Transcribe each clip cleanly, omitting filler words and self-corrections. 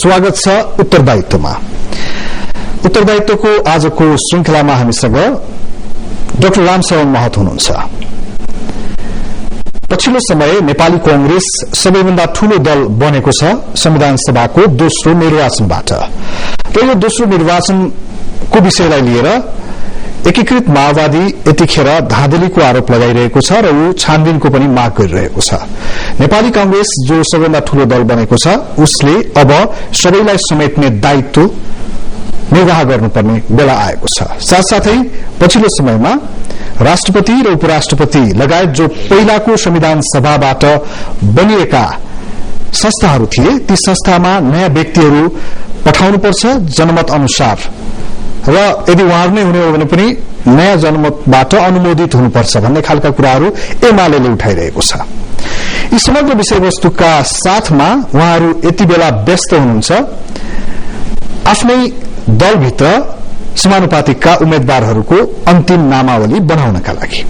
स्वागत छ उत्तरदायित्वमा। उत्तरदायित्वको आजको श्रृंखलामा हामीसँग डाक्टर रामशरण महत हुनुहुन्छ। पछिल्लो समय नेपाली कांग्रेस सबैभन्दा ठूलो दल बनेको छ संविधान सभाको दोस्रो निर्वाचनबाट र यो दोस्रो निर्वाचनको विषयलाई लिएर एकीकृत माओवादी यतिखेर धाँधलीको आरोप लगाइरहेको छ र यो छानबिनको पनि माग गरिरहेको छ। नेपाली कांग्रेस जो सबैभन्दा ठूलो दल बनेको छ उसले अब सबैलाई समेट्ने दायित्व निर्वाह गर्नुपर्ने बेला आएको छ। साथसाथै पछिल्लो समयमा राष्ट्रपति र उपराष्ट्रपति लगायत जो पहिलाको संविधान सभाबाट बनिएका संस्थाहरू थिए ती संस्थामा नयाँ व्यक्तिहरू पठाउनुपर्छ जनमत अनुसार र यदि उहाँहरू नै हुने हो भने पनि नयाँ जनमतबाट अनुमोदित हुनुपर्छ भन्ने खालका कुराहरू एमालेले उठाइरहेको छ। यी समग्र विषयवस्तुका साथमा उहाँहरू यति बेला व्यस्त हुनुहुन्छ आफ्नै दलभित्र समानुपातिकका उम्मेद्वारहरूको अन्तिम नामावली बनाउनका लागि।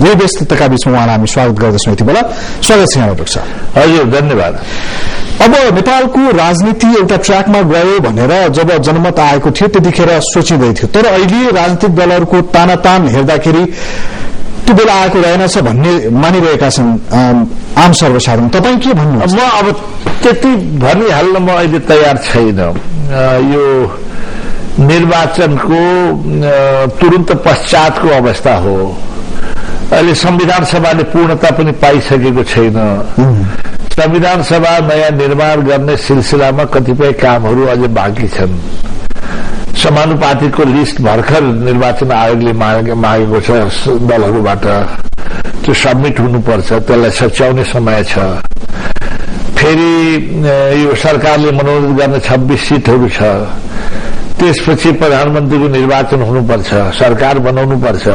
यही व्यस्तताका बीचमा उहाँलाई हामी स्वागत गर्दछौं। यति बेला स्वागत छ डाक्टर साहब। हजुर धन्यवाद। अब नेपालको राजनीति एउटा ट्र्याकमा गयो भनेर जब जनमत आएको थियो त्यतिखेर सोचिँदै थियो, तर अहिले राजनीतिक दलहरूको तानातान हेर्दाखेरि त्यो बेला आएको रहेनछ भन्ने मानिरहेका छन् आम सर्वसाधारण। तपाईँ के भन्नुहुन्छ? म अब त्यति भनिहाल्न म अहिले तयार छैन। यो निर्वाचनको तुरन्त पश्चातको अवस्था हो। अहिले संविधान सभाले पूर्णता पनि पाइसकेको छैन। संविधान सभा नयाँ निर्माण गर्ने सिलसिलामा कतिपय कामहरू अझै बाँकी छन्। समानुपातिकको लिस्ट भर्खर निर्वाचन आयोगले मागेको छ दलहरूबाट, त्यो सबमिट हुनुपर्छ, त्यसलाई सच्याउने समय छ। फेरि यो सरकारले मनोनित गर्ने 26 सीटहरू छ, त्यसपछि प्रधानमन्त्रीको निर्वाचन हुनुपर्छ, सरकार बनाउनुपर्छ।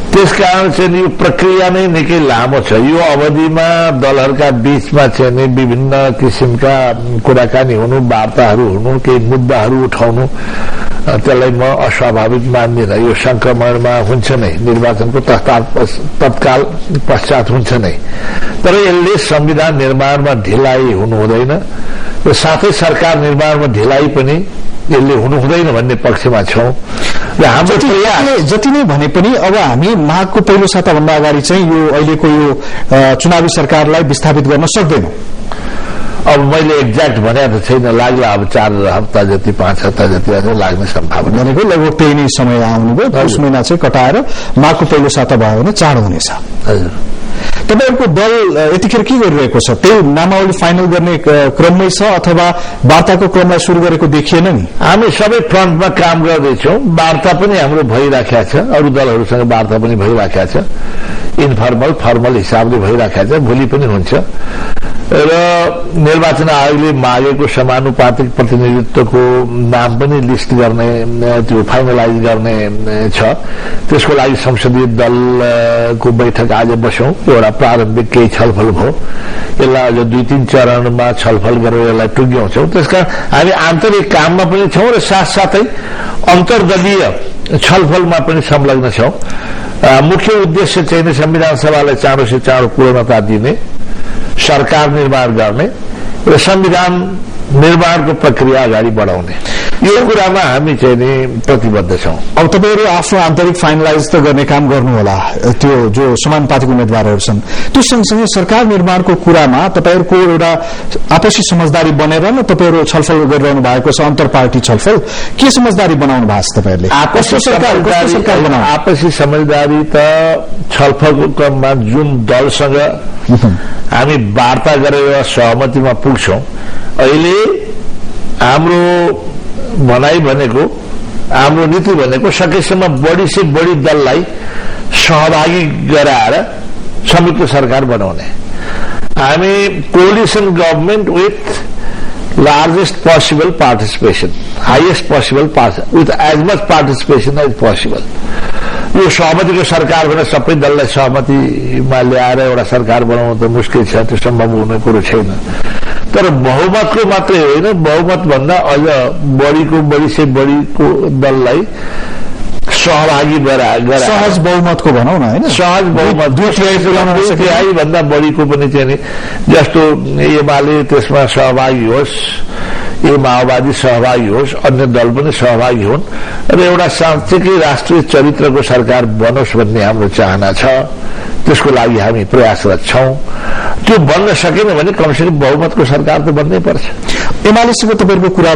त्यसकारण चाहिँ यो प्रक्रिया नै निकै लामो छ। यो अवधिमा दलहरूका बीचमा चाहिँ विभिन्न किसिमका कुराकानी हुनु, वार्ताहरू हुनु, केही मुद्दाहरू उठाउनु, त्यसलाई म अस्वाभाविक मान्दिन। यो संक्रमणमा हुन्छ नै, निर्वाचनको तत्काल पश्चात हुन्छ नै, तर यसले संविधान निर्माणमा ढिलाइ हुनु हुँदैन र साथै सरकार निर्माणमा ढिलाइ पनि यसले हुनु हुँदैन भन्ने पक्षमा छौं। र हाम्रो जति नै भने पनि अब हामी माघको पहिलो साताभन्दा अगाडि चाहिँ यो अहिलेको यो चुनावी सरकारलाई विस्थापित गर्न सक्दैनौं। अब मैले एक्ज्याक्ट भनेको छैन, लाग्ला अब 4 हप्ता जति 5 हप्ता जति अझै लाग्ने सम्भावना भनेको लगभग त्यही नै समय आउनु भयो। 10 महिना चाहिँ कटाएर माघको पहिलो साता भयो भने चाँडो हुनेछ। हजुर, तपाईहरुको दल यतिखेर के गरिरहेको छ? त्यही नामावली फाइनल गर्ने क्रममै छ अथवा वार्ताको क्रमलाई सुरु गरेको देखिएन नि? हामी सबै फ्रन्टमा काम गर्दैछौं। वार्ता पनि हाम्रो भइराखेको छ, अरू दलहरूसँग वार्ता पनि भइराखेको छ, इन्फर्मल फर्मल हिसाबले भइराखेको छ, भोलि पनि हुन्छ। र निर्वाचन आयोगले मागेको समानुपातिक प्रतिनिधित्वको नाम पनि लिस्ट गर्ने, त्यो फाइनलाइज गर्ने छ। त्यसको लागि संसदीय दलको बैठक आज बस्यौं। एउटा प्रारम्भिक केही छलफल भयो, यसलाई अझ 2-3 चरणमा छलफल गरेर यसलाई टुङ्ग्याउँछौं। त्यसकारण हामी आन्तरिक काममा पनि छौं र साथसाथै अन्तर्दलीय छलफलमा पनि संलग्न छौं। मुख्य उद्देश्य चाहिँ संविधान सभालाई चाँडो से चाँडो पूर्णता दिने, सरकार निर्माण गर्ने र संविधान निर्माणको प्रक्रिया अगाडि बढाउने, यो कुरामा हामी चाहिँ नि प्रतिबद्ध छौं। अब तपाईहरु आफ्नो आन्तरिक फाइनलाइज त गर्ने काम गर्नु होला, त्यो जो समानुपातिक उम्मेदवारहरू छन् त्यो सँगसँगै सरकार निर्माणको कुरामा तपाईहरुको एउटा आपसी समझदारी बनेर न तपाईहरु छलफल गरिरहनु भएको छ, अन्तर पार्टी छलफल के समझदारी बनाउनु भएको छ तपाईहरुले? आपसी समझदारी त छलफलको क्रममा जुन दलसँग हामी वार्ता गरेर सहमतिमा पुग्छौं, अहिले हाम्रो भनाई भनेको, हाम्रो नीति भनेको सकेसम्म बढी से बढी दललाई सहभागी गराएर संयुक्त सरकार बनाउने। हामी coalition government with largest possible participation, highest possible with as much participation as possible. यो सहमतिको सरकार भनेर सबै दललाई सहमतिमा ल्याएर एउटा सरकार बनाउनु त मुस्किल छ, त्यो सम्भव हुने कुरो छैन। तर बहुमतको मात्रै होइन, बहुमत भन्दा अझ बढी से बढीको दललाई सहभागी गराएर सहज बहुमतको भनौं न, हैन? सहज बहुमत 2/3 भन्दा बढीको पनि चाहिँ जस्तो एमाले त्यसमा सहभागी होस्, ये माओवादी सहभागी होस्, अन्य दल पनि सहभागी हुन् र एउटा साँच्चैकै राष्ट्रिय चरित्रको सरकार बनोस् भन्ने हाम्रो चाहना छ। त्यसको लागि हामी प्रयासरत छौं। त्यो बन्न सकेन भने कमसेकम बहुमतको सरकार त बन्नै पर्छ। एमालेसँग तपाईको कुरा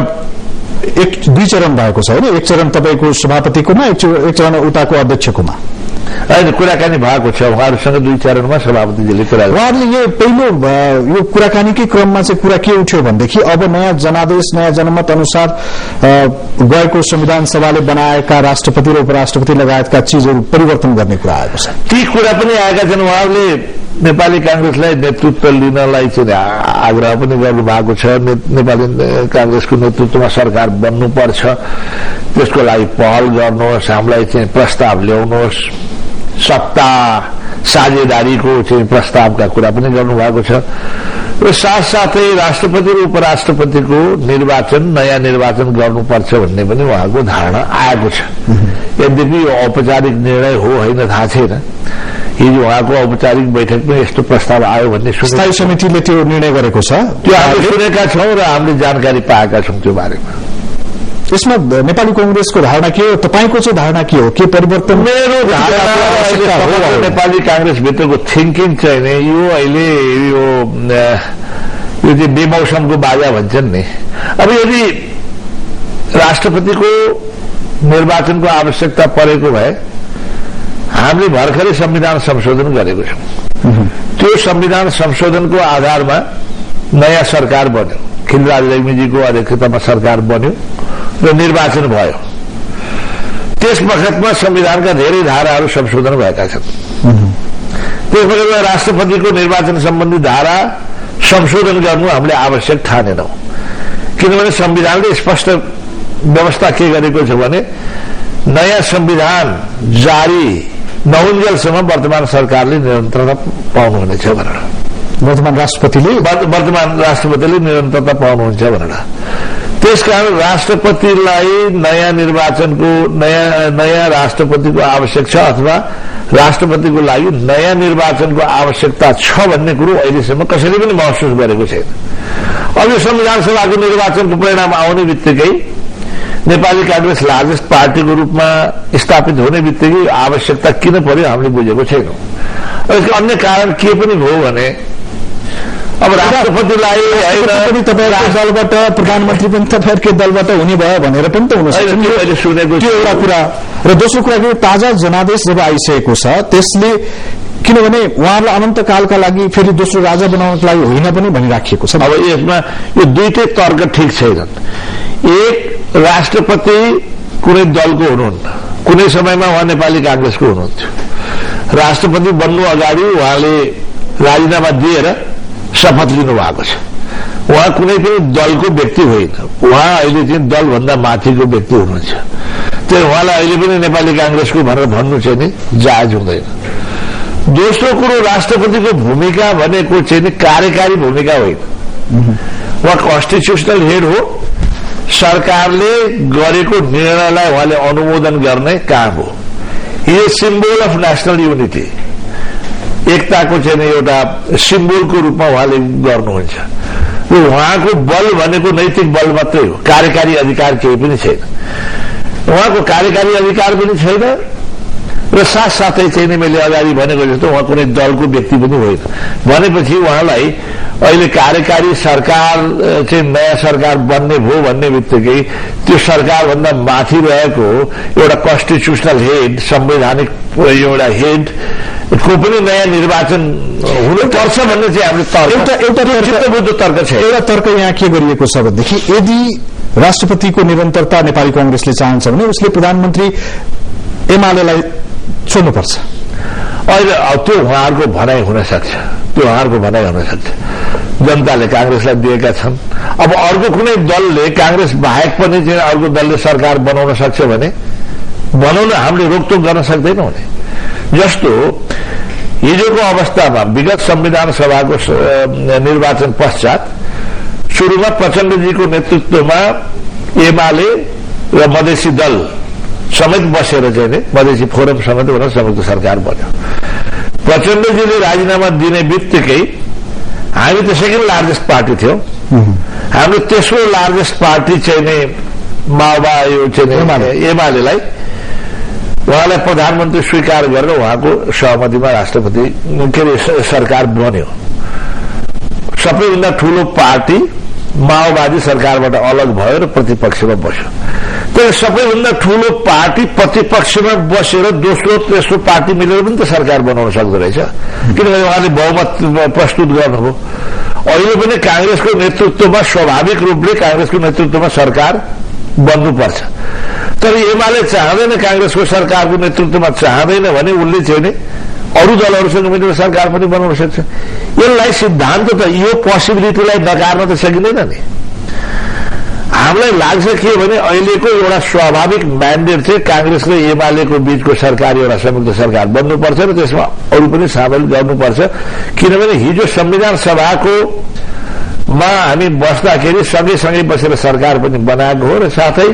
दुई चरण भएको छ होइन? एक चरण तपाईको सभापतिकोमा, एक चरण उताको अध्यक्षकोमा अहिले कुराकानी भएको छ। उहाँहरूसँग दुई चरणमा सभापतिजीले कुरा उहाँहरूले यो पहिलो यो कुराकानीकै क्रममा चाहिँ कुरा के उठ्यो भनेदेखि अब नयाँ जनादेश, नयाँ जनमत अनुसार गएको संविधान सभाले बनाएका राष्ट्रपति र उपराष्ट्रपति लगायतका चीजहरू परिवर्तन गर्ने कुरा आएको छ। ती कुरा पनि आएका छन्। उहाँहरूले नेपाली कांग्रेसलाई नेतृत्व लिनलाई चाहिँ आग्रह पनि गर्नु भएको छ। नेपाली कांग्रेसको नेतृत्वमा सरकार बन्नुपर्छ, त्यसको लागि पहल गर्नुहोस्, हामीलाई चाहिँ प्रस्ताव ल्याउनुहोस्, सत्ता साझेदारीको चाहिँ प्रस्तावका कुरा पनि गर्नुभएको छ र साथसाथै राष्ट्रपति र उपराष्ट्रपतिको निर्वाचन, नयाँ निर्वाचन गर्नुपर्छ भन्ने पनि उहाँको धारणा आएको छ। यद्यपि यो औपचारिक निर्णय हो होइन थाहा छैन। हिजो उहाँको औपचारिक बैठकमा यस्तो प्रस्ताव आयो भन्ने स्थायी समितिले त्यो निर्णय गरेको छ। त्यो हामीले सुनेका छौं र हामीले जानकारी पाएका छौं त्यो बारेमा। यसमा नेपाली कांग्रेसको धारणा के हो, तपाईको चाहिँ धारणा के हो? के परिवर्तन? मेरो धारणा नेपाली कांग्रेसभित्रको थिंकिङ चाहिँ नि यो अहिले यो चाहिँ बेमौसमको बाजा भन्छन् नि। अब यदि राष्ट्रपतिको निर्वाचनको आवश्यकता परेको भए हामीले भर्खरै संविधान संशोधन गरेको छौं। त्यो संविधान संशोधनको आधारमा नयाँ सरकार बन्यो, खिलराज रेग्मीजीको अध्यक्षतामा सरकार बन्यो र निर्वाचन भयो। त्यस बखतमा संविधानका धेरै धाराहरू संशोधन भएका छन्। त्यस बखतमा राष्ट्रपतिको निर्वाचन सम्बन्धी धारा संशोधन गर्नु हामीले आवश्यक ठानेनौं, किनभने संविधानले स्पष्ट व्यवस्था के गरेको छ भने नयाँ संविधान जारी नहुन्जेलसम्म वर्तमान सरकारले निरन्तरता पाउनुहुनेछ भनेर, वर्तमान राष्ट्रपतिले निरन्तरता पाउनुहुन्छ भनेर। त्यसकारण राष्ट्रपतिलाई नयाँ निर्वाचनको नयाँ राष्ट्रपतिको आवश्यक छ अथवा राष्ट्रपतिको लागि नयाँ निर्वाचनको आवश्यकता छ भन्ने कुरो अहिलेसम्म कसैले पनि महसुस गरेको छैन। अब यो संविधान सभाको निर्वाचनको परिणाम आउने बित्तिकै नेपाली कांग्रेस लार्जेस्ट पार्टीको रूपमा स्थापित हुने बित्तिकै आवश्यकता किन पर्यो हामीले बुझेको छैनौं। यसको अन्य कारण के पनि हो भने अब राष्ट्रपतिलाई तपाईहरुको दलबाट प्रधानमन्त्री पनि तपाईहरुकै दलबाट हुने भयो भनेर पनि त हुन सक्छ। अहिले सुनेको त्यो एउटा कुरा र दोस्रो कुरा के ताजा जनादेश जब आइसकेको छ त्यसले, किनभने उहाँहरूलाई अनन्तकालका लागि फेरि दोस्रो राजा बनाउनको लागि होइन पनि भनिराखिएको छ। अब यसमा यो दुईटै तर्क ठिक छैनन्। एक, राष्ट्रपति कुनै दलको हुनुहुन्न, कुनै समयमा उहाँ नेपाली कांग्रेसको हुनुहुन्थ्यो। राष्ट्रपति बन्नु अगाडि उहाँले राजीनामा दिएर शपथ लिनु भएको छ। उहाँ कुनै पनि दलको व्यक्ति होइन, उहाँ अहिले चाहिँ दलभन्दा माथिको व्यक्ति हुनुहुन्छ। त्यही उहाँलाई अहिले पनि नेपाली कांग्रेसको भनेर भन्नु चाहिँ नि जायज हुँदैन। दोस्रो कुरो, राष्ट्रपतिको भूमिका भनेको चाहिँ नि कार्यकारी भूमिका होइन, उहाँ कन्स्टिट्युसनल हेड हो। सरकारले गरेको निर्णयलाई उहाँले अनुमोदन गर्ने काम हो। यो सिम्बल अफ नेशनल युनिटी, एकताको चाहिँ एउटा सिम्बलको रूपमा उहाँले गर्नुहुन्छ। उहाँको बल भनेको नैतिक बल मात्रै हो, कार्यकारी अधिकार केही पनि छैन। उहाँको कार्यकारी अधिकार पनि छैन र साथसाथै चाहिँ नि मैले अगाडि भनेको जस्तो उहाँ कुनै दलको व्यक्ति पनि होइन। भनेपछि उहाँलाई अहिले कार्यकारी सरकार चाहिँ नयाँ सरकार बन्ने भयो भन्ने बित्तिकै त्यो सरकारभन्दा माथि रहेको एउटा कन्स्टिट्युसनल हेड, संवैधानिक एउटा हेड को पनि नयाँ निर्वाचन हुनुपर्छ भन्ने चाहिँ हाम्रो तर्क छ। एउटा तर्क यहाँ के गरिएको छ भनेदेखि यदि राष्ट्रपतिको निरन्तरता नेपाली कांग्रेसले चाहन्छ भने उसले प्रधानमन्त्री एमालेलाई छोड्नुपर्छ। अहिले त्यो उहाँहरूको भनाइ हुन सक्छ, जनताले कांग्रेसलाई दिएका छन्। अब अर्को कुनै दलले, कांग्रेस बाहेक पनि चाहिँ अर्को दलले सरकार बनाउन सक्छ भने बनाउन हामीले रोकटोक गर्न सक्दैनौँ नि। जस्तो हिजोको अवस्थामा विगत संविधान सभाको निर्वाचन पश्चात सुरुमा प्रचण्डजीको नेतृत्वमा एमाले र मधेसी दल समेत बसेर चाहिँ मधेसी फोरम समेत भनेर संयुक्त सरकार बन्यो। प्रचण्डजीले राजीनामा दिने बित्तिकै हामी त सेकेन्ड लार्जेस्ट पार्टी थियौं, हाम्रो तेस्रो लार्जेस्ट पार्टी चाहिँ नि माओवादी एमालेलाई उहाँलाई प्रधानमन्त्री स्वीकार गरेर उहाँको सहमतिमा राष्ट्रपति के अरे सरकार बन्यो। सबैभन्दा ठूलो पार्टी माओवादी सरकारबाट अलग भयो र प्रतिपक्षमा बस्यो। तर सबैभन्दा ठूलो पार्टी प्रतिपक्षमा बसेर दोस्रो तेस्रो पार्टी मिलेर पनि त सरकार बनाउन सक्दो रहेछ, किनभने उहाँले बहुमत प्रस्तुत गर्नुभयो। अहिले पनि कांग्रेसको नेतृत्वमा स्वाभाविक रूपले कांग्रेसको नेतृत्वमा सरकार बन्नुपर्छ। तर एमाले चाहँदैन कांग्रेसको सरकारको नेतृत्वमा चाहँदैन भने उसले चाहिँ नि अरू दलहरूसँग मिलेर सरकार पनि बनाउन सक्छ। यसलाई सिद्धान्त त यो पोसिबिलिटीलाई नकार्न त सकिँदैन नि। हामीलाई लाग्छ के भने अहिलेको एउटा स्वाभाविक म्यान्डेट चाहिँ कांग्रेस र एमालेको बीचको सरकार एउटा संयुक्त सरकार बन्नुपर्छ र त्यसमा अरू पनि सामेल गर्नुपर्छ। किनभने हिजो संविधान सभाको हामी बस्दाखेरि सँगै बसेर सरकार पनि बनाएको हो र साथै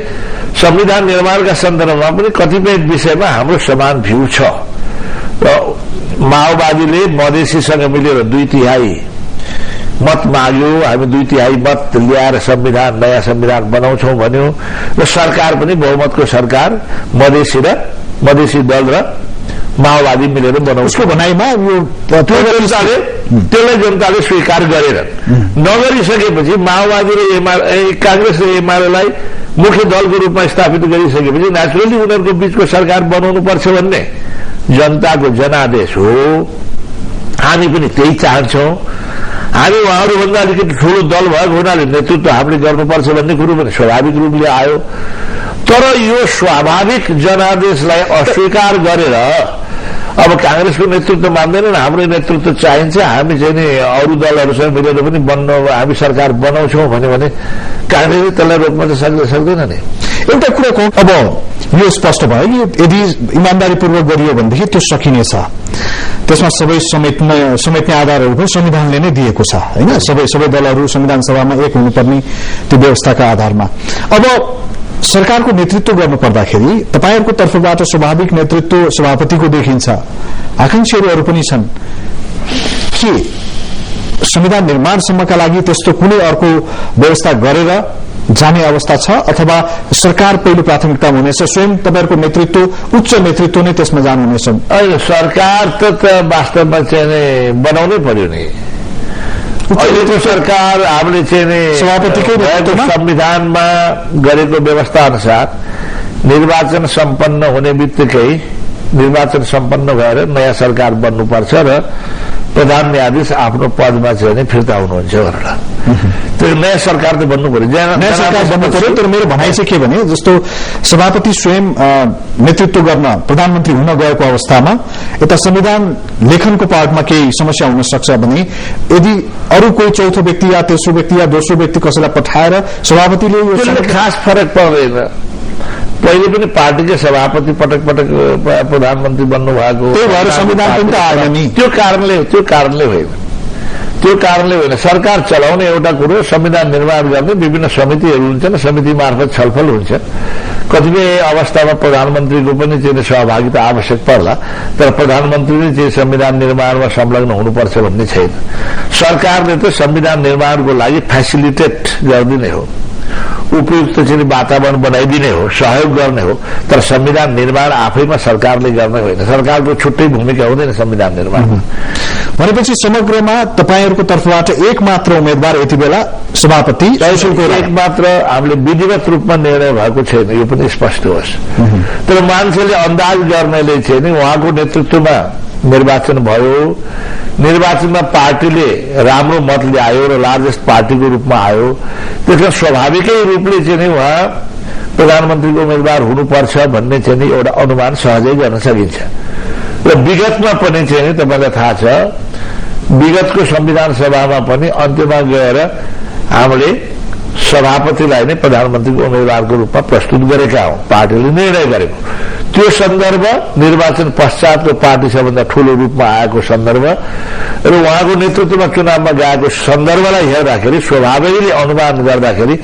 संविधान निर्माणका सन्दर्भमा पनि कतिपय विषयमा हाम्रो समान भ्यू छ। र माओवादीले मधेसीसँग मिलेर 2/3 मत माग्यो, हामी 2/3 मत ल्याएर नयाँ संविधान बनाउँछौं भन्यो र सरकार पनि बहुमतको सरकार मधेसी दल र माओवादी मिलेर बनाउँछ। उसको भनाइमा त्यसलाई जनताले स्वीकार गरेर नगरिसकेपछि माओवादी र कांग्रेस र एमालेलाई मुख्य दलको रूपमा स्थापित गरिसकेपछि नेचुरली उनीहरूको बीचको सरकार बनाउनु पर्छ भन्ने जनताको जनादेश हो। हामी पनि त्यही चाहन्छौं। हामी उहाँहरूभन्दा अलिकति ठूलो दल भएको हुनाले नेतृत्व हामीले गर्नुपर्छ भन्ने कुरो पनि स्वाभाविक रूपले आयो। तर यो स्वाभाविक जनादेशलाई अस्वीकार गरेर अब कांग्रेसको नेतृत्व मान्दैनन्, हाम्रो नेतृत्व चाहिन्छ, हामी चाहिँ नि अरू दलहरूसँग मिलेर पनि हामी सरकार बनाउँछौं भने कांग्रेसले त्यसलाई रोक्न त सक्दैन नि। एउटा कुरा अब यो स्पष्ट भयो कि यदि इमान्दारीपूर्वक गरियो भनेदेखि त्यो सकिनेछ। त्यसमा सबै समेट्ने आधारहरू पनि संविधानले नै दिएको छ हैन। सबै दलहरू संविधान सभामा एक हुनुपर्ने त्यो व्यवस्थाका आधारमा। अब सरकारको नेतृत्व गर्नुपर्दाखेरि तपाईहरुको तर्फबाट स्वाभाविक नेतृत्व सभापतिको देखिन्छ, आकांक्षीहरू अरू पनि छन् के संविधान निर्माणसम्मका लागि त्यस्तो कुनै अर्को व्यवस्था गरेर जाने अवस्था छ अथवा सरकार पहिलो प्राथमिकतामा हुनेछ, स्वयं तपाईहरुको नेतृत्व उच्च नेतृत्व नै त्यसमा जानुहुनेछ? सरकार त वास्तवमा चाहिँ बनाउनै पर्यो नि। अहिलेको सरकार हामीले चाहिँ सभापतिकै संविधानमा गरेको व्यवस्था अनुसार निर्वाचन सम्पन्न हुने बित्तिकै निर्वाचन सम्पन्न भएर नयाँ सरकार बन्नुपर्छ र प्रधान न्यायाधीश आफ्नो पदमा चाहिँ फिर्ता हुनुहुन्छ भनेर त्यो नयाँ सरकार त बन्नु पर्यो। नयाँ सरकार बन्नु पर्यो। तर मेरो भनाइ चाहिँ के भने जस्तो सभापति स्वयं नेतृत्व गर्न प्रधानमन्त्री हुन गएको अवस्थामा यता संविधान लेखनको पार्टमा केही समस्या हुन सक्छ भने यदि अरू कोही चौथो व्यक्ति या तेस्रो व्यक्ति या दोस्रो व्यक्ति कसैलाई पठाएर सभापतिले यो खास फरक पर्दैन। पहिले पनि पार्टीकै सभापति पटक प्रधानमन्त्री बन्नु भएको, त्यही भएर संविधान पनि त आएन नि। त्यो कारणले होइन। सरकार चलाउने एउटा कुरो संविधान निर्माण गर्ने विभिन्न समितिहरू हुन्छन्, समिति मार्फत छलफल हुन्छ। कतिपय अवस्थामा प्रधानमन्त्रीको पनि चाहिँ सहभागिता आवश्यक पर्ला, तर प्रधानमन्त्रीले चाहिँ संविधान निर्माणमा संलग्न हुनुपर्छ भन्ने छैन। सरकारले त संविधान निर्माणको लागि फेसिलिटेट गरिदिने हो, उपयुक्त चाहिँ वातावरण बनाइदिने हो, सहयोग गर्ने हो। तर संविधान निर्माण आफैमा सरकारले गर्ने होइन। सरकारको छुट्टै भूमिका हुँदैन संविधान निर्माणमा। भनेपछि समग्रमा तपाईहरुको तर्फबाट एक मात्र उम्मेदवार यति बेला सभापति, एक मात्र हामीले विधिवत रूपमा निर्णय भएको छैन, यो पनि स्पष्ट होस्। तर मान्छेले अन्दाज गर्नेले चाहिँ नि उहाँको नेतृत्वमा निर्वाचन भयो, निर्वाचनमा पार्टीले राम्रो मत ल्यायो र लार्जेस्ट पार्टीको रूपमा आयो, त्यसमा स्वाभाविकै रूपले चाहिँ नि उहाँ प्रधानमन्त्रीको उम्मेदवार हुनुपर्छ भन्ने चाहिँ नि एउटा अनुमान सहजै गर्न सकिन्छ। र विगतमा पनि चाहिँ तपाईलाई थाहा छ, विगतको संविधान सभामा पनि अन्त्यमा गएर हामीले सभापतिलाई नै प्रधानमन्त्रीको उम्मेदवारको रूपमा प्रस्तुत गरेका हौं, पार्टीले निर्णय गरेको। त्यो सन्दर्भ निर्वाचन पश्चातको पार्टी सबभन्दा ठूलो रूपमा आएको सन्दर्भ र उहाँको नेतृत्वमा चुनावमा गएको सन्दर्भलाई हेर्दाखेरि स्वाभाविकले अनुमान गर्दाखेरि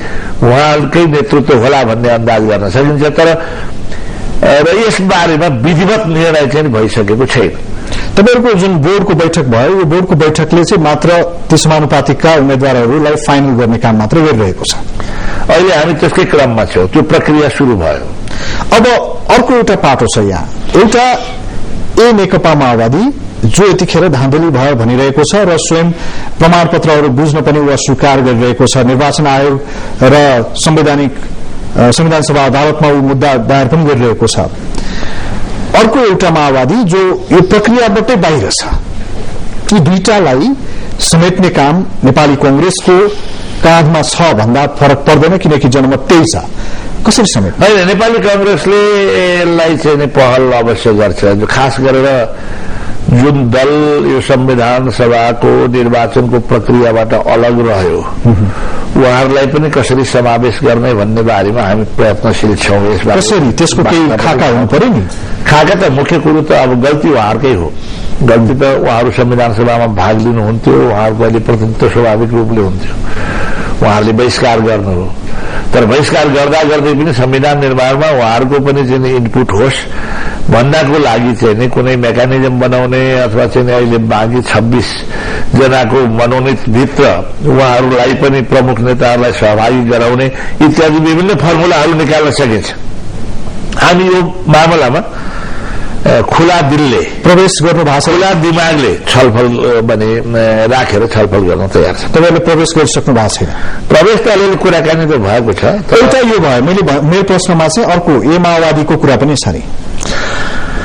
उहाँकै नेतृत्व होला भन्ने अन्दाज गर्न सकिन्छ। तर र यस बारेमा विधिवत निर्णय चाहिँ भइसकेको छैन। तपाईहरुको जुन बोर्डको बैठक भयो यो बोर्डको बैठकले चाहिँ मात्र ती समानुपातिकका उम्मेदवारहरूलाई फाइनल गर्ने काम मात्र गरिरहेको छ। अहिले हामी त्यसकै क्रममा छौं, त्यो प्रक्रिया सुरु भयो। अब अर्को एउटा पाटो छ यहाँ, एउटा नेकपा माओवादी जो यतिखेर धाँधली भयो भनिरहेको छ र स्वयं प्रमाणपत्रहरू बुझ्न पनि अस्वीकार गरिरहेको छ। निर्वाचन आयोग र संविधान सभा अदालतमा ऊ मुद्दा दायर पनि गरिरहेको छ। अर्को एउटा माओवादी जो यो प्रक्रियाबाटै बाहिर छ। यी दुईटालाई समेट्ने काम नेपाली कांग्रेसको काँधमा छ भन्दा फरक पर्दैन, किनकि जनमत त्यही छ। कसरी समेट्ने? होइन, नेपाली कांग्रेसले यसलाई चाहिँ पहल अवश्य गर्छ। जो खास गरेर जुन दल यो संविधान सभाको निर्वाचनको प्रक्रियाबाट अलग रह्यो उहाँहरूलाई पनि कसरी समावेश गर्ने भन्ने बारेमा हामी प्रयत्नशील छौं। यसबाट कसरी त्यसको केही खाका हुनु पर्यो नि। खाका त मुख्य कुरो त अब गल्ती उहाँहरूकै हो। गल्ती त उहाँहरू संविधान सभामा भाग लिनुहुन्थ्यो, उहाँहरूको अहिले प्रतिनिधित्व स्वाभाविक रूपले हुन्थ्यो, उहाँहरूले बहिष्कार गर्नु हो। तर बहिष्कार गर्दा गर्दै पनि संविधान निर्माणमा उहाँहरूको पनि चाहिँ इनपुट होस् भन्नको लागि चाहिँ कुनै मेकानिजम बनाउने अथवा चाहिँ अहिले बाँकी 26 जनाको मनोनित भित्र उहाँहरूलाई पनि प्रमुख नेताहरूलाई सहभागी गराउने इत्यादि विभिन्न फर्मुलाहरू निकाल्न सकिन्छ। हामी यो मामलामा खुला दिलले प्रवेश गर्नु भएको छ, खुला दिमागले छलफल राखेर छलफल गर्न तयार छ। तपाईले प्रवेश गरिसक्नु भएको छैन? प्रवेश त अलिअलि कुराकानी त भएको छ। एउटा यो भयो, मेरो प्रश्नमा चाहिँ अर्को ए माओवादीको कुरा पनि छ नि।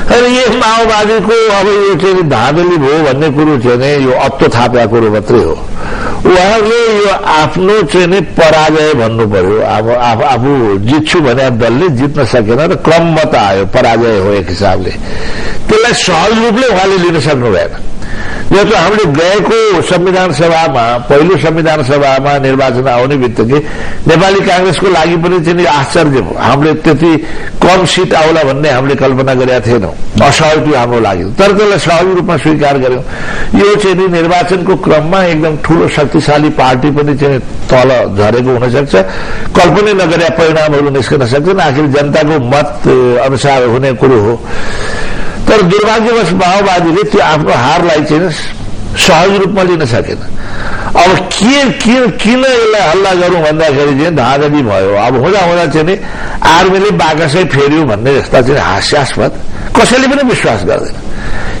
यो माओवादीको अब यो चाहिँ धाँधली भयो भन्ने कुरो चाहिँ यो अत्तो थापेको कुरो मात्रै हो। उहाँले यो आफ्नो चाहिँ पराजय भन्नु पर्यो। अब आफू जित्छु भने दलले जित्न सकेन र क्रममा त आयो, पराजय हो एक हिसाबले। त्यसलाई सहज रूपले उहाँले लिन सक्नु भएन। यो त हामीले गएको संविधान सभामा, पहिलो संविधान सभामा निर्वाचन आउने बित्तिकै नेपाली कांग्रेसको लागि पनि चाहिँ आश्चर्य भयो। हामीले त्यति कम सीट आउला भन्ने हामीले कल्पना गरेका थिएनौं, असहज थियो हाम्रो लागि। तर त्यसलाई सहज रूपमा स्वीकार गर्यौं। यो चाहिँ निर्वाचनको क्रममा एकदम ठूलो शक्तिशाली पार्टी पनि चाहिँ तल झरेको हुन सक्छ, कल्पना नगरे परिणामहरू निस्कन सक्छन्। आखिर जनताको मत अनुसार हुने कुरो हो। तर दुर्भाग्यवश माओवादीले त्यो आफ्नो हारलाई चाहिँ सहज रूपमा लिन सकेन। अब किन यसलाई हल्ला गरौं भन्दाखेरि चाहिँ धाँधली भयो। अब हुँदा चाहिँ आर्मीले बाकसै फेर्यो भन्ने जस्ता चाहिँ हास्यास्पद कसैले पनि विश्वास गर्दैन।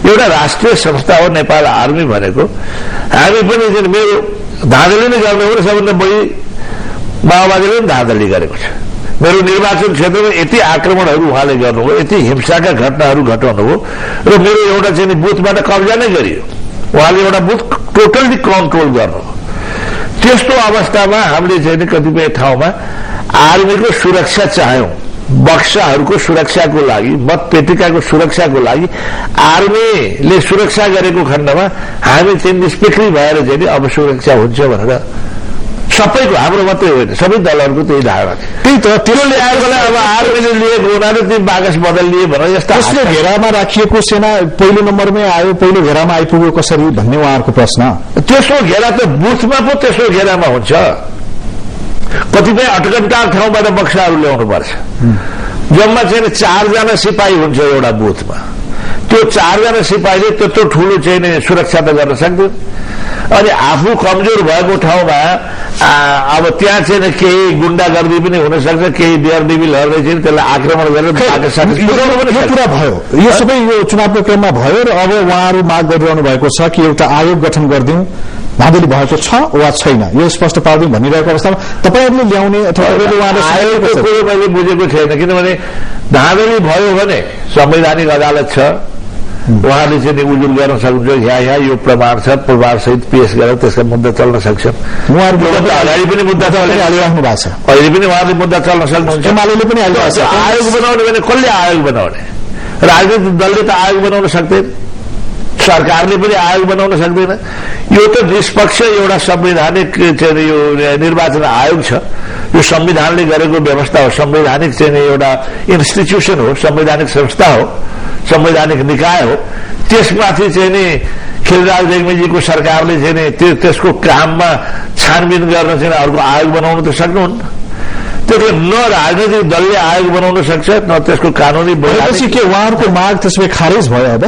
एउटा राष्ट्रिय संस्था हो नेपाल आर्मी भनेको। हामी पनि चाहिँ मेरो धाँधली नै गर्ने हो र सबभन्दा बढी माओवादीले पनि धाँधली गरेको छ। मेरो निर्वाचन क्षेत्रमा यति आक्रमणहरू उहाँले गर्नुभयो, यति हिंसाका घटनाहरू घटाउनुभयो र मेरो एउटा चाहिँ बुथबाट कब्जा नै गरियो। उहाँले एउटा बुथ टोटल्ली कन्ट्रोल गर्नुभयो। त्यस्तो अवस्थामा हामीले चाहिँ कतिपय ठाउँमा आर्मीको सुरक्षा चाह्यौं, बक्साहरूको सुरक्षाको लागि, मतपेटिकाको सुरक्षाको लागि आर्मीले सुरक्षा गरेको खण्डमा हामी चाहिँ निष्पेक्री भएर चाहिँ अब सुरक्षा हुन्छ भनेर सबैको, हाम्रो मात्रै होइन सबै दलहरूको त्यही धारणा थियो। त्यही त त्यसले आयोगलाई अब आर्मीले लिएको हुनाले त्यो बाकस बदलिए भनेर यस्ता त्यसले घेरामा राखिएको सेना पहिलो नम्बरमै आयो, पहिलो घेरामा आइपुग्यो कसरी भन्ने उहाँहरूको प्रश्न। त्यसो घेरा त बुथमा पो त्यसो घेरामा हुन्छ। कतिपय अटकमटार ठाउँबाट बक्साहरू ल्याउनु पर्छ। जम्मा चाहिँ 4 जना सिपाही हुन्छ एउटा बुथमा। त्यो 4 जना सिपाहीले त्यत्रो ठूलो चाहिँ सुरक्षा त गर्न सक्दैन। अनि आफू कमजोर भएको ठाउँमा अब त्यहाँ चाहिँ केही गुण्डागर्दी पनि हुन सक्छ, केही डेयरडेभिलहरूले चाहिँ त्यसलाई आक्रमण गरेर पुरा भयो। यो सबै यो चुनावको क्रममा भयो र अब उहाँहरू माग गरिरहनु भएको छ कि एउटा आयोग गठन गरिदिउँ, धाँधली भएको छ वा छैन यो स्पष्ट पारिदिउँ भनिरहेको अवस्थामा तपाईहरुले ल्याउने अथवा आयोगको कुरो मैले बुझेको छैन। किनभने धाँधली भयो भने संवैधानिक अदालत छ, उहाँले चाहिँ उजुर गर्न सक्नुहुन्छ। यहाँ यो प्रमाण छ, प्रमाणसहित पेश गरेर त्यसका मुद्दा चल्न सक्छ। उहाँहरूको अगाडि पनि मुद्दा हालिराख्नु भएको छ, अहिले पनि उहाँले मुद्दा चल्न सक्नुहुन्छ। एमाले पनि हालिरहेको छ। आयोग बनाउने भने कसले आयोग बनाउने? राजनीतिक दलले त आयोग बनाउन सक्दैन, सरकारले पनि आयोग बनाउन सक्दैन। यो त निष्पक्ष एउटा संवैधानिक चाहिँ यो निर्वाचन आयोग छ। यो संविधानले गरेको व्यवस्था हो, संवैधानिक चाहिँ एउटा इन्स्टिट्युसन हो, संवैधानिक संस्था हो, संवैधानिक निकाय हो। त्यसमाथि चाहिँ नि खिलराज रेग्मीजीको सरकारले चाहिँ नि त्यसको काममा छानबिन गर्न चाहिँ अर्को आयोग बनाउन त सक्नुहुन्न। त्यसले न राजनीतिक दलले आयोग बनाउन सक्छ, न त्यसको कानूनी के उहाँहरूको माग त्यसमै खारेज भयो? अब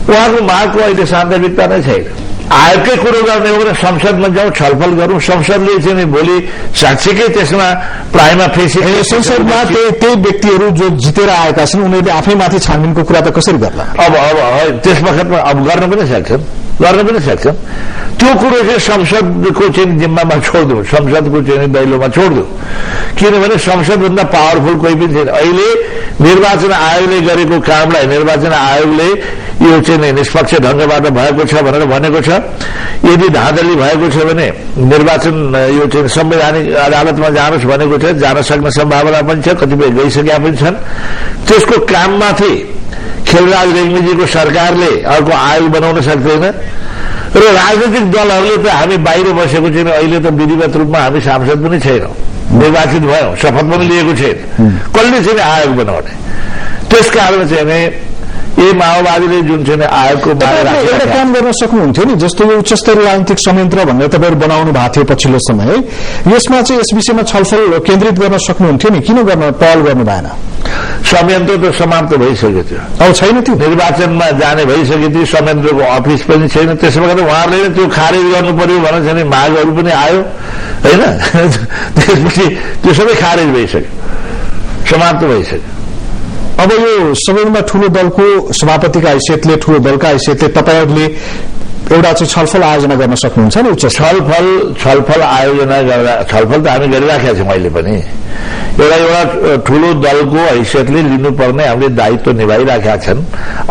उहाँको मागको अहिले सान्दर्भिकता नै छैन। आयोगकै कुरो गर्ने हो भने संसदमा जाउँ, छलफल गरौँ, संसदले चाहिँ भोलि साँच्चीकै त्यसमा प्राइमा फेसी संसदमा त्यही व्यक्तिहरू जो जितेर आएका छन् उनीहरूले आफैमाथि छानबिनको कुरा त कसरी गर्ला? अब त्यस बखतमा अब गर्न पनि सक्छन्। त्यो कुरो चाहिँ संसदको चाहिँ जिम्मामा छोड्दो, संसदको चाहिँ दैलोमा छोड्दो, किनभने संसदभन्दा पावरफुल कोही पनि छैन। अहिले निर्वाचन आयोगले गरेको कामलाई निर्वाचन आयोगले यो चाहिँ निष्पक्ष ढंगबाट भएको छ भनेर भनेको छ। यदि धाँधली भएको छ भने निर्वाचन यो चाहिँ संवैधानिक अदालतमा जानुहोस् भनेको छ, जान सक्ने सम्भावना पनि छ, कतिपय गइसकेका पनि छन्। त्यसको काममाथि खेलराज रेग्मीजीको सरकारले अर्को आयोग बनाउन सक्दैन र राजनीतिक दलहरूले त हामी बाहिर बसेको छैन। अहिले त विधिवत रूपमा हामी सांसद पनि छैनौँ, निर्वाचित भयौँ, शपथ पनि लिएको छैन, कसले चाहिँ आयोग बनाउने? त्यसकारण चाहिँ यही माओवादीले जुन चाहिँ आयोगको एउटा काम गर्न सक्नुहुन्थ्यो नि, जस्तो यो उच्चस्तरीय राजनीतिक संयन्त्र भनेर तपाईँहरू बनाउनु भएको थियो पछिल्लो समय, यसमा चाहिँ यस विषयमा छलफल केन्द्रित गर्न सक्नुहुन्थ्यो नि, किन पहल गर्नु भएन? संयन्त्र त समाप्त भइसकेको थियो, अब छैन, त्यो निर्वाचनमा जाने भइसकेको थियो, संयन्त्रको अफिस पनि छैन। त्यसो भएर उहाँहरूले त्यो खारेज गर्नु पर्यो भनेर चाहिँ मागहरू पनि आयो होइन। त्यसपछि त्यो सबै खारेज भइसक्यो, समाप्त भइसक्यो। अब यो सबैभन्दा ठूलो दलको सभापतिका हैसियतले, ठूलो दलका हैसियतले तपाईँहरूले एउटा चाहिँ छलफल आयोजना गर्न सक्नुहुन्छ नि? उच्च छलफल आयोजना गर्दा छलफल त हामी गरिराखेका छौँ अहिले पनि। एउटा ठूलो दलको हैसियतले लिनुपर्ने हामीले दायित्व निभाइराखेका छन्।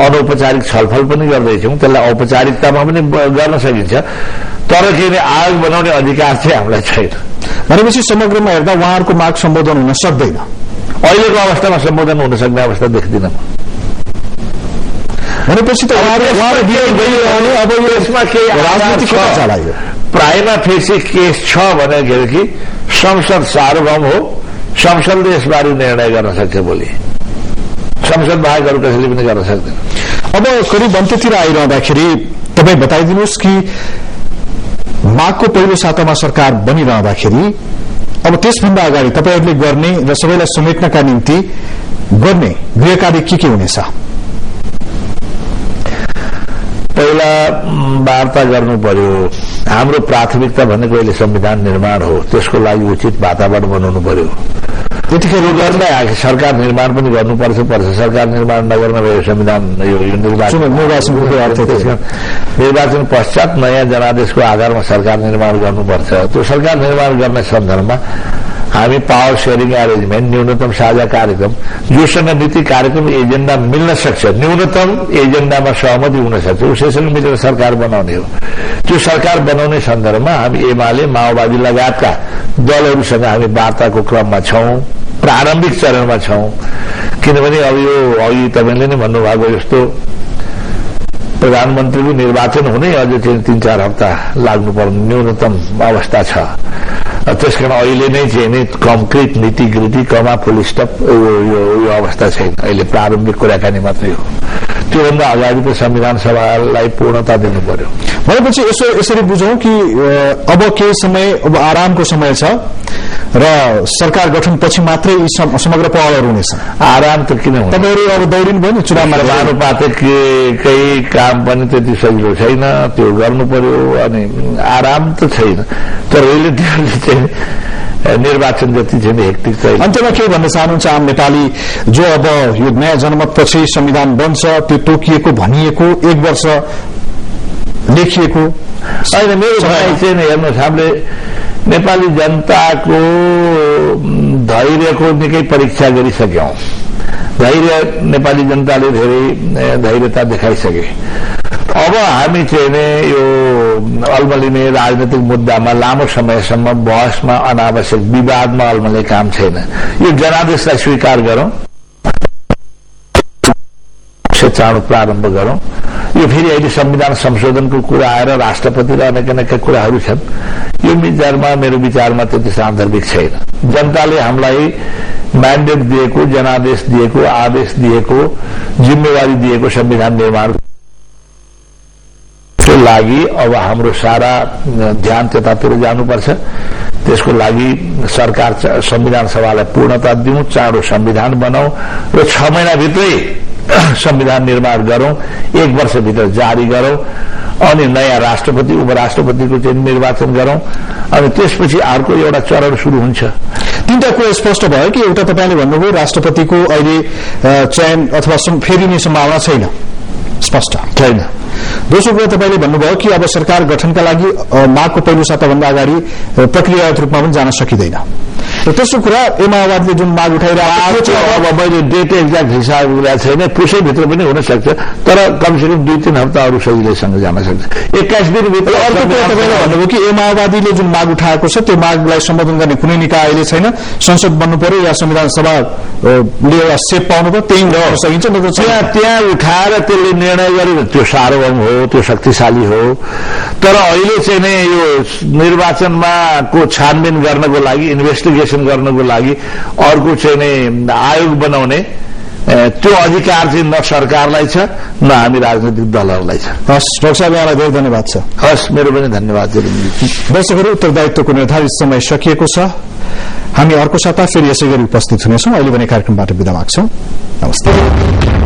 अनौपचारिक छलफल पनि गर्दैछौँ, त्यसलाई औपचारिकतामा पनि गर्न सकिन्छ, तर के अरे आयोग बनाउने अधिकार चाहिँ हामीलाई छैन। भनेपछि समग्रमा हेर्दा उहाँहरूको माग सम्बोधन हुन सक्दैन, अहिलेको अवस्थामा सम्बोधन हुन सक्ने अवस्था देख्दिन। भनेपछि त अब यसमा केही राजनीतिक चलायो, प्राइमा फेसी केस छ भनेर कि संसद सार्वभौम हो, संसदले यसबारे निर्णय गर्न सक्छ। भोलि संसद बाहेक अरू कसैले पनि गर्न सक्दैन। अब करिब अन्त्यतिर आइरहँदाखेरि तपाईँ बताइदिनुहोस् कि माघको पहिलो सातामा सरकार बनिरहँदाखेरि अब त्यसभन्दा अगाडि तपाईँहरूले गर्ने र सबैलाई समेट्नका निम्ति गर्ने गृह कार्य के हुनेछ? पहिला वार्ता गर्नु पर्यो। हाम्रो प्राथमिकता भनेको अहिले संविधान निर्माण हो, त्यसको लागि उचित वातावरण बनाउनु पर्यो। त्यतिखेर गर्दै सरकार निर्माण पनि गर्नुपर्छ। सरकार निर्माण नगर्न भयो संविधान यो निर्वाचन पश्चात नयाँ जनादेशको आधारमा सरकार निर्माण गर्नुपर्छ। त्यो सरकार निर्माण गर्ने सन्दर्भमा हामी पावर शेयरिङ एरेन्जमेन्ट, न्यूनतम साझा कार्यक्रम, जोसँग नीति कार्यक्रम एजेन्डा मिल्न सक्छ, न्यूनतम एजेन्डामा सहमति हुन सक्छ, उसैसँग मिलेर सरकार बनाउने हो। त्यो सरकार बनाउने सन्दर्भमा हामी एमाले, माओवादी लगायतका दलहरूसँग हामी वार्ताको क्रममा छौं, प्रारम्भिक चरणमा छौं। किनभने अब यो अघि तपाईँले नै भन्नुभएको जस्तो प्रधानमन्त्रीको निर्वाचन हुने अझ चाहिँ 3-4 हप्ता लाग्नुपर्ने न्यूनतम अवस्था छ। त्यसकारण अहिले नै चाहिँ नि कम्प्लिट नीति गृति कमा फुल स्टप यो अवस्था छैन। अहिले प्रारम्भिक कुराकानी मात्रै हो। त्योभन्दा अगाडि त संविधान सभालाई पूर्णता दिनु पर्यो। भनेपछि यसरी बुझौं कि अब केही समय, अब आरामको समय छ र सरकार गठन पछि मात्रै यी समग्र पहलहरू हुनेछन्। आराम त किन हुन्छ? तपाईँहरू अब दौडिनु भयो नि चुनावमा, समानुपातिकै काम पनि त्यति सजिलो छैन, त्यो गर्नु पर्यो। अनि आराम त छैन, तर रिलेटिभली चाहिँ निर्वाचन जति चाहिँ हेक्टिक छैन। अन्त्यमा के भन्न चाहनुहुन्छ आम नेपाली जो अब यो नयाँ जनमतपछि संविधान बन्छ, त्यो तोकिएको भनिएको 1 वर्ष लेखिएको होइन? मेरो भनाइ चाहिँ हेर्नुहोस्, हामीले नेपाली जनताको धैर्यको निकै परीक्षा गरिसक्यौं। नेपाली जनताले धेरै धैर्यता देखाइसके। अब हामी चाहिँ यो अल्मलिने राजनीतिक मुद्दामा लामो समयसम्म बहसमा, अनावश्यक विवादमा अल्मले काम छैन। यो जनादेशलाई स्वीकार गरौं, चाँडो प्रारम्भ गरौं। यो फेरि अहिले संविधान संशोधनको कुरा आएर राष्ट्रपति र अनेक कुराहरू छन्। यो विचारमा, मेरो विचारमा त्यति सान्दर्भिक छैन। जनताले हामीलाई म्यान्डेट दिएको, जनादेश दिएको, आदेश दिएको, जिम्मेवारी दिएको संविधान निर्माणको लागि अब हाम्रो सारा ध्यान त्यतातिर जानुपर्छ। त्यसको लागि सरकार संविधान सभालाई पूर्णता दिउँ, चाँडो संविधान बनाऊ र 6 महिनाभित्रै संविधान निर्माण गरौं, 1 वर्षभित्र जारी गरौं, अनि नयाँ राष्ट्रपति उपराष्ट्रपतिको चाहिँ निर्वाचन गरौं, अनि त्यसपछि अर्को एउटा चरण शुरू हुन्छ। तीनटा कुरा स्पष्ट भयो कि एउटा तपाईले भन्नुभयो राष्ट्रपतिको अहिले चयन अथवा फेरिने सम्भावना छैन, स्पष्ट छैन। दोस्रो कुरा तपाईले भन्नुभयो कि अब सरकार गठनका लागि माघको पहिलो साताभन्दा अगाडि प्रक्रियागत रूपमा पनि जान सकिँदैन। र तेस्रो कुरा माओवादीले जुन माग उठाइरहेको छ, अब मैले डेट एक्ज्याक्ट हिसाब गरेको छैन, पुसैभित्र पनि हुन सक्छ, तर कमसेकम 2-3 हप्ता अरू सजिलैसँग जान सक्छ। 21 दिनभित्र। अर्को कुरा तपाईले भन्नुभयो कि माओवादीले जुन माग उठाएको छ त्यो मागलाई सम्बोधन गर्ने कुनै निकाय अहिले छैन, संसद बन्नु पर्यो या संविधान सभाले एउटा सेप पाउनु पर्यो, त्यही गर्न सकिन्छ। त्यहाँ उठाएर त्यसले निर्णय गरेर त्यो सार्वभौम हो, त्यो शक्तिशाली हो, तर अहिले चाहिँ नै यो निर्वाचनमा को छानबिन गर्नको लागि, इन्भेस्टिगेसन गर्नको लागि अर्को चाहिँ नै आयोग बनाउने त्यो अधिकार चाहिँ न सरकारलाई छ न हामी राजनैतिक दलहरूलाई छ। हस् डाक्टर साहब, यहाँलाई धेरै धन्यवाद छ। हस्, मेरो पनि धन्यवाद। दर्शकहरू, उत्तरदायित्वको निर्धारित समय सकिएको छ। हामी अर्को साता फेरि यसै गरी उपस्थित हुनेछौँ। अहिले भने कार्यक्रमबाट बिदा माग्छौँ। नमस्ते।